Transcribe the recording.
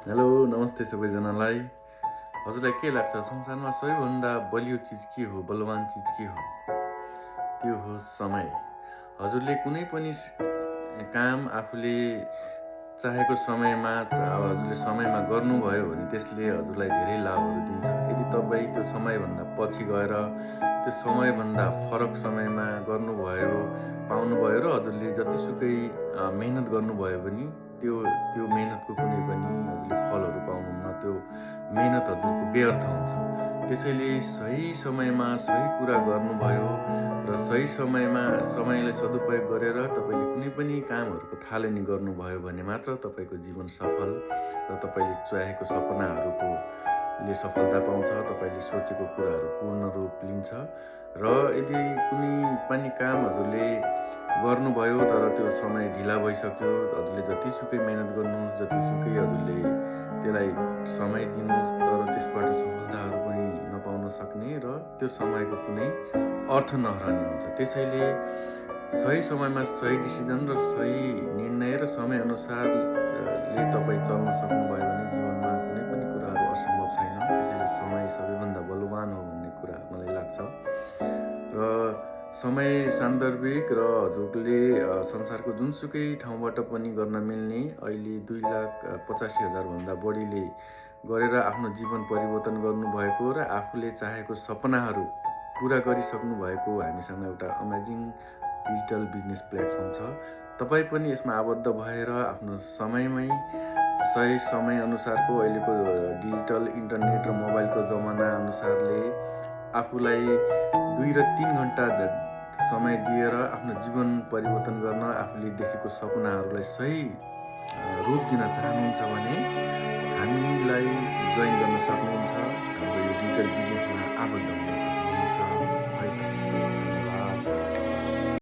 Hello नमस्ते सबैजनालाई। हजुरलाई के लाग्छ संसारमा सबैभन्दा बलियो चिज के हो, बलवान चिज के हो? त्यो हो समय। हजुरले कुनै पनि काम आफूले चाहेको समयमा हजुरले समयमा गर्नुभयो भने त्यसले हजुरलाई धेरै लाभहरू दिन्छ। यदि तपाईँ त्यो समयभन्दा पछि गएर त्यो समयभन्दा फरक समयमा गर्नुभयो, पाउनुभयो र हजुरले जतिसुकै मेहनत गर्नुभयो भने त्यो मेहनतको कुनै पनि हजुरले फलहरू पाउनुहुन्न। त्यो मेहनत हजुरको व्यर्थ हुन्छ। त्यसैले सही समयमा सही कुरा गर्नुभयो र सही समयमा समयलाई सदुपयोग गरेर तपाईँले कुनै पनि कामहरूको थालनी गर्नुभयो भने मात्र तपाईँको जीवन सफल र तपाईँले चाहेको सपनाहरूको ले सफलता पाउँछ। तपाईँले सोचेको कुराहरू पूर्ण रूप लिन्छ र यदि कुनै पनि काम हजुरले गर्नुभयो तर त्यो समय ढिला भइसक्यो, हजुरले जतिसुकै मेहनत गर्नुहोस्, जतिसुकै हजुरले त्यसलाई समय दिनुहोस्, तर त्यसबाट सफलताहरू पनि नपाउन सक्ने र त्यो समयको कुनै अर्थ नरहने हुन्छ। त्यसैले सही समयमा सही डिसिजन र सही निर्णय र समयअनुसारले तपाईँ चल्न सक्नुभयो भने जीवनमा कुनै पनि कुराहरू असम्भव छैन। त्यसैले समय सबैभन्दा बलवान हो भन्ने कुरा मलाई लाग्छ र समय सान्दर्भिक र हजुरले संसारको जुनसुकै ठाउँबाट पनि गर्न मिल्ने अहिले 2,85,000 भन्दा बढीले गरेर आफ्नो जीवन परिवर्तन गर्नुभएको र आफूले चाहेको सपनाहरू पुरा गरिसक्नु भएको हामीसँग एउटा अमेजिङ डिजिटल बिजनेस प्लेटफर्म छ। तपाईँ पनि यसमा आबद्ध भएर आफ्नो समयमै सही समय अनुसारको अहिलेको डिजिटल इन्टरनेट र मोबाइलको जमाना अनुसारले आफूलाई 2 र 3 घण्टा समय दिएर आफ्नो जीवन परिवर्तन गर्न, आफूले देखेको सपनाहरूलाई सही रूप दिन चाहनुहुन्छ भने हामीलाई जोइन गर्न सक्नुहुन्छ। हाम्रो यो डिजिटल बिजनेसमा आबद्ध हुनुहुन्छ।